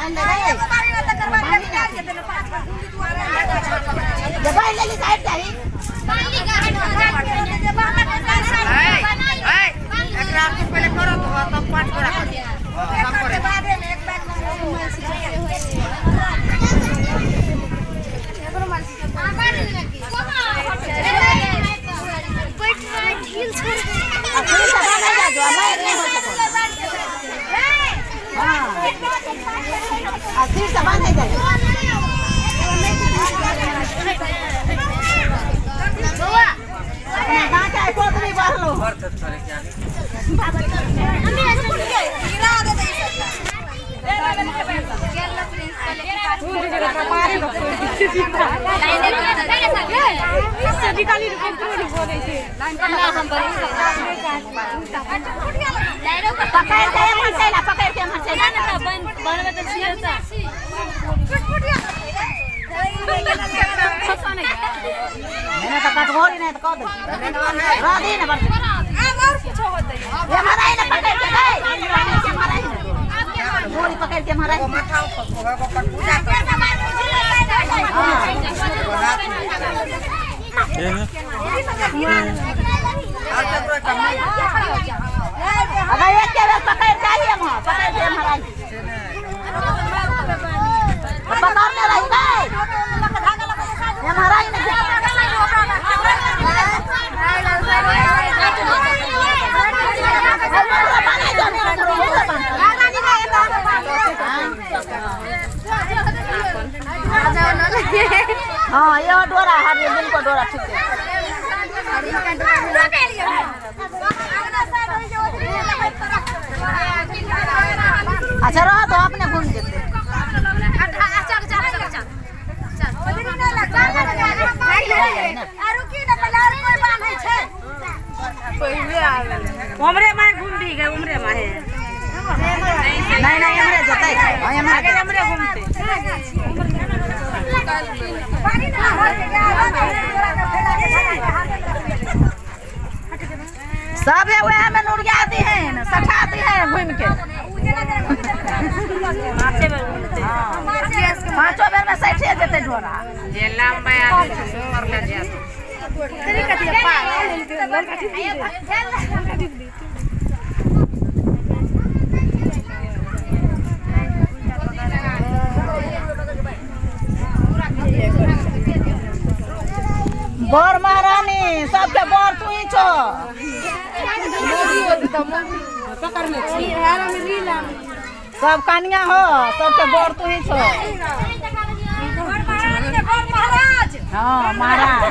बान्हि ले रे। जे बान्हि लेली तऽ आबि जाही। एकरा तू पहिले करत हो तब पाँच गोरा कर तब करे। आ सुई से बान्है जा जो, आ मारि नहि होइ सकल। हाँ। आ सिर से बान्है जाइ। अपना डाँटा कोतरी बढ़लो। पकड़ के एम्हर चलि आ, पकड़ के एम्हर चलि आ। नहि तऽ कटघोरी नहि तऽ कऽ दे रह दी ने बड़ एम्हर आइ ने पकड़ के गई पकड़ के एम्हर आइ ने डोरी पकड़ के एम्हर आइ। एगो माथा ऊपर एगो पर पूजा कर। और केकरो कमी अगर एक के बेर पकड़ के आइ एम्हर, पकड़ के एम्हर आइ, पकड़ने रही गई, एम्हर आइ ने। हाँ, ये डोरा हर दिन को डोरा ठीक है। अच्छा रह तो अपने घूम जेते। उमरे माहे घूमबी गए, उमरे माहे। नहीं नहीं, हमरे जेते। हाँ, हमरे आगे उमरे घूमते। सब वह में नुरिया दी है न सठा दी है घूम के। पाँचे बेर घूमते। पांचों बेर में सठे जेते डोरा। जे लंबा आदमी छै से मरले जात। बर महारानी सबके बर तू ही छो। सब कनिया हो, सबके बर तू ही छो। हाँ महाराज।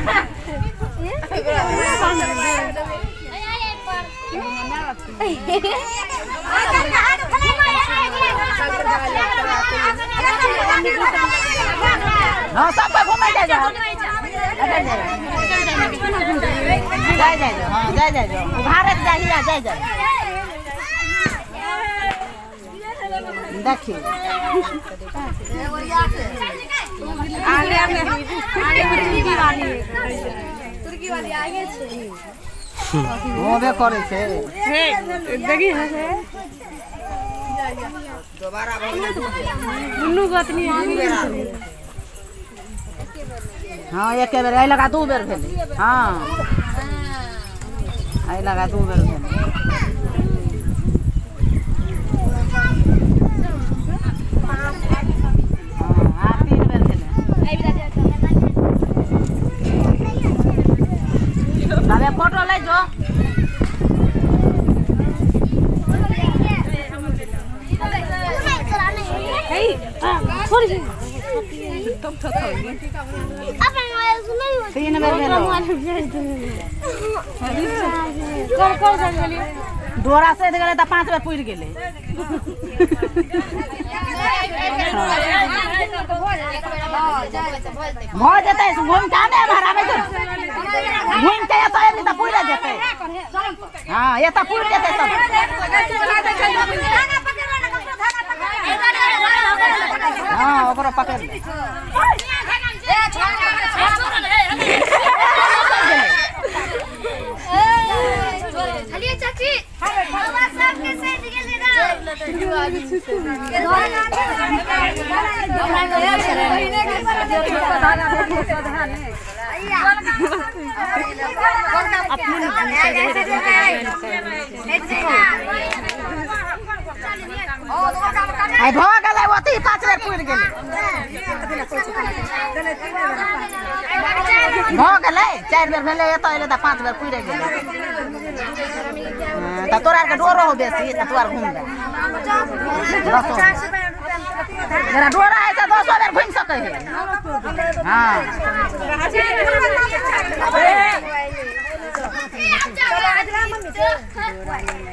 हाँ, सबके घूमे जाए जाओ, जाए जाए जाओ। हाँ, जाए जाए जाओ, उघारत जाही आ जाए जाए। देखी आगे आगे आगे तुर्की वाली आगे होबे करै छै। देखी दोबारा भऽ गेलै दू बेर। दुनू गोतनी। हाँ, एके बेर एहि लगा दू बेर भेलै। हाँ, एहि लगा दू बेर भेलै। हाँ, आब तीन बेर भेलै। अबे फोटो लै जो। तीन बेर भेलै। डोरा सधि गेलै तऽ पाँच बेर पुरि गेलै। भऽ जेतै, घुमि कऽ आने एम्हर आबै छै, घुमि कऽ एतऽ एबही तऽ पुरि जेतै। हँ, एतऽ पुरि जेतै सब। हँ, ओकरो पकड़ि ले। चाची, आइ भऽ गेलै ओतहि 5 बेर पुरि गेलै। भऽ गेलै 4 बेर भेलै, एतऽ एलै तऽ 5 बेर पुरि गेलै। तऽ तोरा आरके डरो हो बेसी, तऽ तू आर घुमबै। जेना डोरा है तऽ 10 बेर घुमि सकै है। हाँ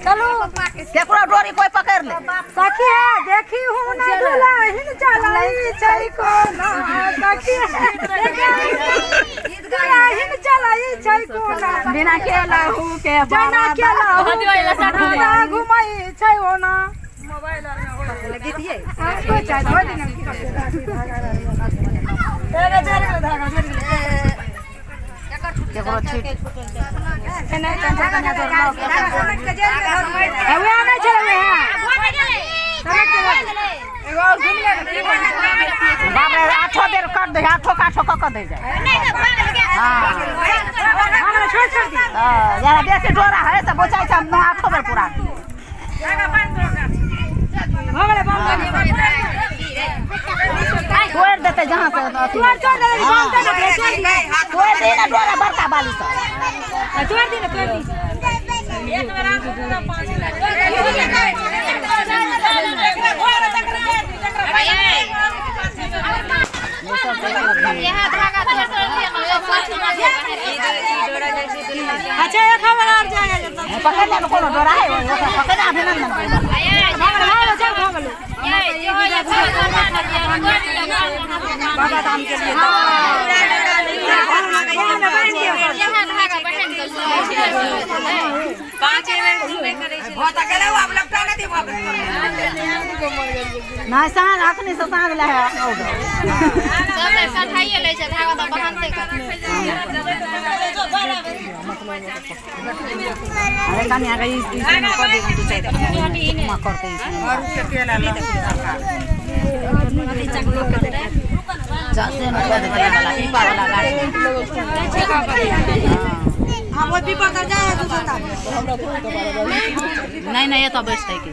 चलू केकरो डोरी कोई पकड़ ले। सखी है देखी हूँ ना दुल्हन चलाई छै कोना। सखी है दुल्हन चलाई छै कोना। बिना केलहु के जेना केलहु घुमै छै ओना। केकरो छीट बाप रे 8 बेर कट दे, 8 काठो कऽ दे जाए। हाँ यार बेसी डोरा है तऽ बचाइ छै, हम 8 बेर पूरा तोड़ि देतै जहाँ से तोड़ि दे ना डोरा बड़का बाली सब। तोड़ दी ना, तोड़ दी। अच्छा एक खबर और जाएगा। पकड़ ले कोनो डोरा है ओकरा पकड़ अभिनंदन। बाबा धाम के लिए नहीं साँझ अखनी से साँझ ले है। अरे कनिया के ई कर दे तू चाहे करते नहीं नहीं ये तो बैठते के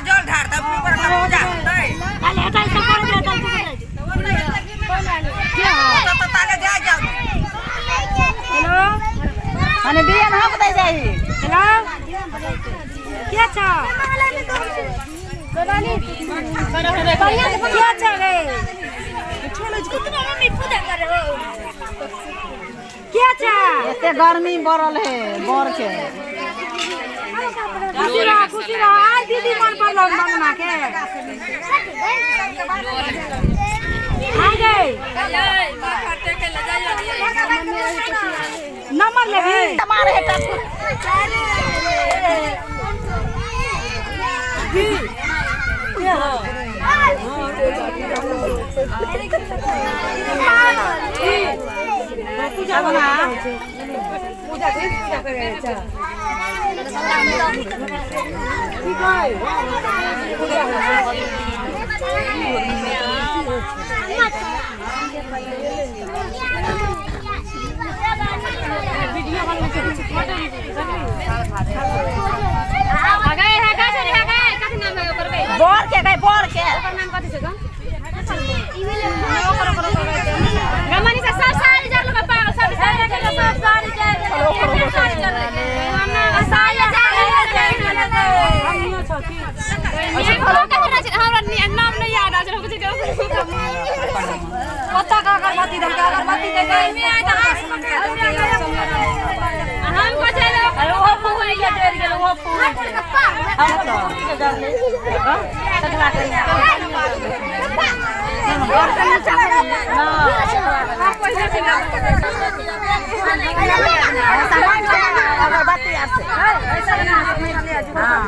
जल ढार तब पीपर के पूजा होतै। तो ताले जाय जाओ। हेलो माने बियन हम दे जाई। हेलो क्या छा क्या छा रे क्या छा? एते गर्मी बढ़ल है बर के। खुशी रह खुशी रह। आज दीदी मन पड़ल मंगना के आ गए। नंबर लेबी मारे है टक्कू। पूजा पूजा करे बोर के गए बोर के। अगरबत्ती आर से हाँ।